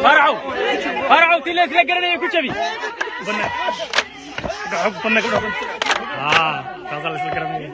Farcow farcow tii la isla garanaya ku jabi. Taasaa la isla garanaya.